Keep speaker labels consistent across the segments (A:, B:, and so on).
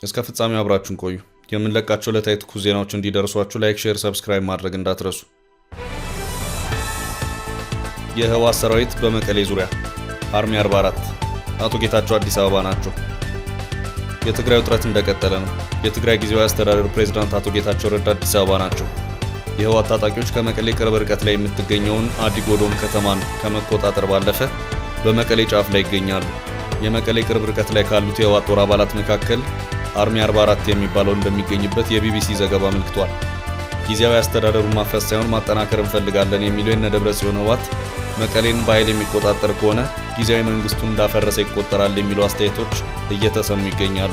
A: እስከ ፍጻሜው አብራችሁን ቆዩ። የምንለቃቸው ዕለታዊ ትኩስ ዜናዎች እንዲደርሷችሁ like፣ share፣ subscribe ማድረግ እንዳትረሱ። የህወሓት ሰራዊት በመቀሌ ዙሪያ፣ Army 44፣ አቶ ጌታቸው አዲስ አበባ ናቸው። የትግራይ ውጥረት እንደቀጠለ ነው። የትግራይ ጊዜያዊ አስተዳደር ፕሬዝዳንት አቶ ጌታቸው ረዳ አዲስ አበባ ናቸው። የህወሓት ታጣቂዎች ከመቀሌ ቅርብ ርቀት ላይ የምትገኘውን አዲጎዶም ከተማን ከመቆጣጠር ባለፈ በመቀሌ ጫፍ ላይ ይገኛሉ። የመቀሌ ቅርብ ርቀት ላይ ካሉት የህወሓት ጦር አባላት መካከል Army 44 የሚባለው እንደሚገኝበት የቢቢሲ ዘገባ አመልክቷል። ጊዜያዊ አስተዳደሩን ማፍረስ ሳይሆን ማጠናከር እንፈልጋለን የሚለው የነ ደብረ ጽዮን ህወሓት መቀሌን በኃይል የሚቆጣጠር ከሆነ ጊዜያዊ መንግስቱን እንዳፈረሰ ይቆጠራል የሚሉ አስተያየቶች እየተሰሙ ይገኛሉ።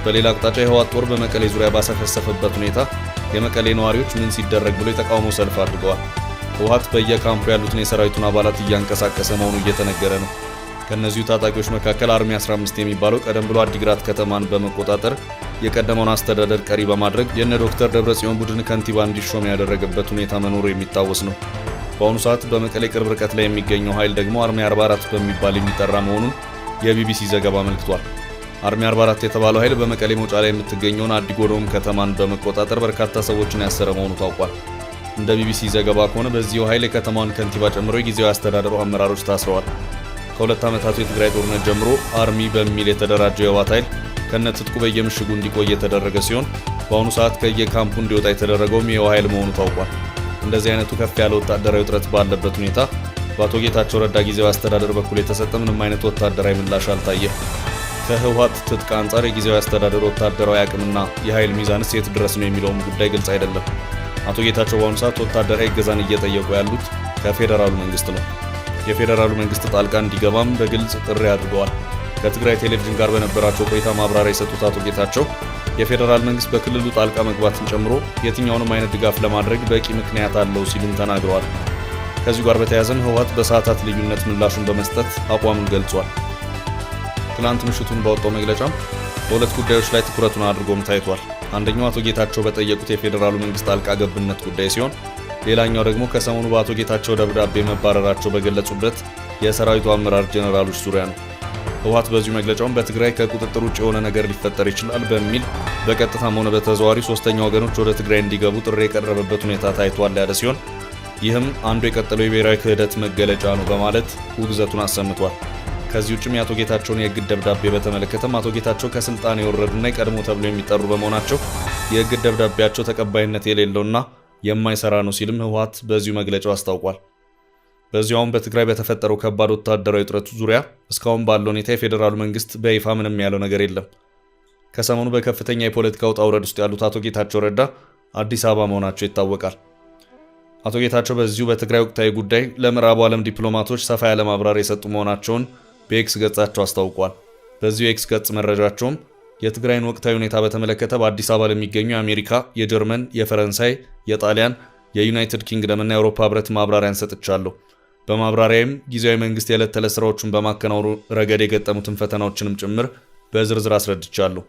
A: በሌላ አቅጣጫ የህወሓት ጦር በመቀሌ ዙሪያ ባሰፈሰፈበት ሁኔታ የመቀሌ ነዋሪዎች ምን ሲደረግ ብሎ የተቃውሞ ሰልፍ አድርገዋል። ህወሓት በየካምፑ ያሉትን የሰራዊቱን አባላት እያንቀሳቀሰ መሆኑ እየተነገረ ነው። ከእነዚሁ ታጣቂዎች መካከል Army 15 የሚባለው ቀደም ብሎ አዲግራት ከተማን በመቆጣጠር የቀደመውን አስተዳደር ቀሪ በማድረግ የነ ዶክተር ደብረጽዮን ቡድን ከንቲባ እንዲሾም ያደረገበት ሁኔታ መኖሩ የሚታወስ ነው። በአሁኑ ሰዓት በመቀሌ ቅርብ ርቀት ላይ የሚገኘው ኃይል ደግሞ Army 44 በሚባል የሚጠራ መሆኑን የቢቢሲ ዘገባ አመልክቷል። Army 44 የተባለው ኃይል በመቀሌ መውጫ ላይ የምትገኘውን አዲጎዶም ከተማን በመቆጣጠር በርካታ ሰዎችን ያሰረ መሆኑ ታውቋል። እንደ ቢቢሲ ዘገባ ከሆነ በዚሁ ኃይል የከተማዋን ከንቲባ ጨምሮ የጊዜያዊ አስተዳደሩ አመራሮች ታስረዋል። ከ2 ዓመታቱ የትግራይ ጦርነት ጀምሮ Army በሚል የተደራጀው የህወሓት ኃይል ከነትጥቁ በየምሽጉ እንዲቆይ የተደረገ ሲሆን በአሁኑ ሰዓት ከየካምፑ እንዲወጣ የተደረገውም ይኸው ኃይል መሆኑ ታውቋል። እንደዚህ አይነቱ ከፍ ያለ ወታደራዊ ውጥረት ባለበት ሁኔታ በአቶ ጌታቸው ረዳ ጊዜያዊ አስተዳደር በኩል የተሰጠ ምንም አይነት ወታደራዊ ምላሽ አልታየም። ከህወሓት ትጥቅ አንጻር የጊዜያዊ አስተዳደር ወታደራዊ አቅምና የኃይል ሚዛንስ የት ድረስ ነው የሚለውም ጉዳይ ግልጽ አይደለም። አቶ ጌታቸው በአሁኑ ሰዓት ወታደራዊ እገዛን እየጠየቁ ያሉት ከፌዴራሉ መንግስት ነው። የፌዴራሉ መንግስት ጣልቃ እንዲገባም በግልጽ ጥሪ አድርገዋል። ከትግራይ ቴሌቪዥን ጋር በነበራቸው ቆይታ ማብራሪያ የሰጡት አቶ ጌታቸው የፌዴራል መንግስት በክልሉ ጣልቃ መግባትን ጨምሮ የትኛውንም አይነት ድጋፍ ለማድረግ በቂ ምክንያት አለው ሲሉም ተናግረዋል። ከዚሁ ጋር በተያያዘም ህወሓት በሰዓታት ልዩነት ምላሹን በመስጠት አቋሙን ገልጿል። ትላንት ምሽቱን ባወጣው መግለጫም በሁለት ጉዳዮች ላይ ትኩረቱን አድርጎም ታይቷል። አንደኛው አቶ ጌታቸው በጠየቁት የፌዴራሉ መንግስት ጣልቃ ገብነት ጉዳይ ሲሆን፣ ሌላኛው ደግሞ ከሰሞኑ በአቶ ጌታቸው ደብዳቤ መባረራቸው በገለጹበት የሰራዊቱ አመራር ጄኔራሎች ዙሪያ ነው። ህወሓት በዚሁ መግለጫውን በትግራይ ከቁጥጥር ውጭ የሆነ ነገር ሊፈጠር ይችላል በሚል በቀጥታም ሆነ በተዘዋዋሪ ሶስተኛ ወገኖች ወደ ትግራይ እንዲገቡ ጥሪ የቀረበበት ሁኔታ ታይቷል ያለ ሲሆን፣ ይህም አንዱ የቀጠለው የብሔራዊ ክህደት መገለጫ ነው በማለት ውግዘቱን አሰምቷል። ከዚህ ውጭም የአቶ ጌታቸውን የእግድ ደብዳቤ በተመለከተም አቶ ጌታቸው ከስልጣን የወረዱና የቀድሞ ተብሎ የሚጠሩ በመሆናቸው የእግድ ደብዳቤያቸው ተቀባይነት የሌለውና የማይሰራ ነው ሲልም ህወሓት በዚሁ መግለጫው አስታውቋል። በዚያውም በትግራይ በተፈጠረው ከባድ ወታደራዊ ውጥረት ዙሪያ እስካሁን ባለው ሁኔታ የፌዴራሉ መንግስት በይፋ ምንም ያለው ነገር የለም። ከሰሞኑ በከፍተኛ የፖለቲካ ውጣ ውረድ ውስጥ ያሉት አቶ ጌታቸው ረዳ አዲስ አበባ መሆናቸው ይታወቃል። አቶ ጌታቸው በዚሁ በትግራይ ወቅታዊ ጉዳይ ለምዕራቡ ዓለም ዲፕሎማቶች ሰፋ ያለ ማብራሪያ የሰጡ መሆናቸውን በኤክስ ገጻቸው አስታውቋል። በዚሁ የኤክስ ገጽ መረጃቸውም የትግራይን ወቅታዊ ሁኔታ በተመለከተ በአዲስ አበባ ለሚገኙ የአሜሪካ፣ የጀርመን፣ የፈረንሳይ፣ የጣሊያን፣ የዩናይትድ ኪንግደም እና የአውሮፓ ህብረት ማብራሪያን ሰጥቻለሁ። በማብራሪያም ጊዜያዊ መንግስት የዕለት ተዕለት ስራዎቹን በማከናወኑ ረገድ የገጠሙትን ፈተናዎችንም ጭምር በዝርዝር አስረድቻለሁ።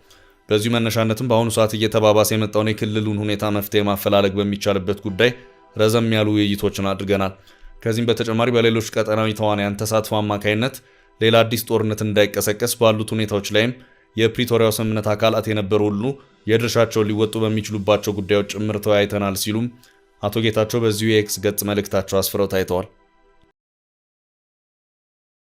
A: በዚሁ መነሻነትም በአሁኑ ሰዓት እየተባባሰ የመጣውን የክልሉን ሁኔታ መፍትሄ ማፈላለግ በሚቻልበት ጉዳይ ረዘም ያሉ ውይይቶችን አድርገናል። ከዚህም በተጨማሪ በሌሎች ቀጠናዊ ተዋንያን ተሳትፎ አማካይነት ሌላ አዲስ ጦርነት እንዳይቀሰቀስ ባሉት ሁኔታዎች ላይም የፕሪቶሪያው ስምምነት አካላት የነበሩ ሁሉ የድርሻቸውን ሊወጡ በሚችሉባቸው ጉዳዮች ጭምር ተወያይተናል ሲሉም አቶ ጌታቸው በዚሁ የኤክስ ገጽ መልእክታቸው አስፍረው ታይተዋል።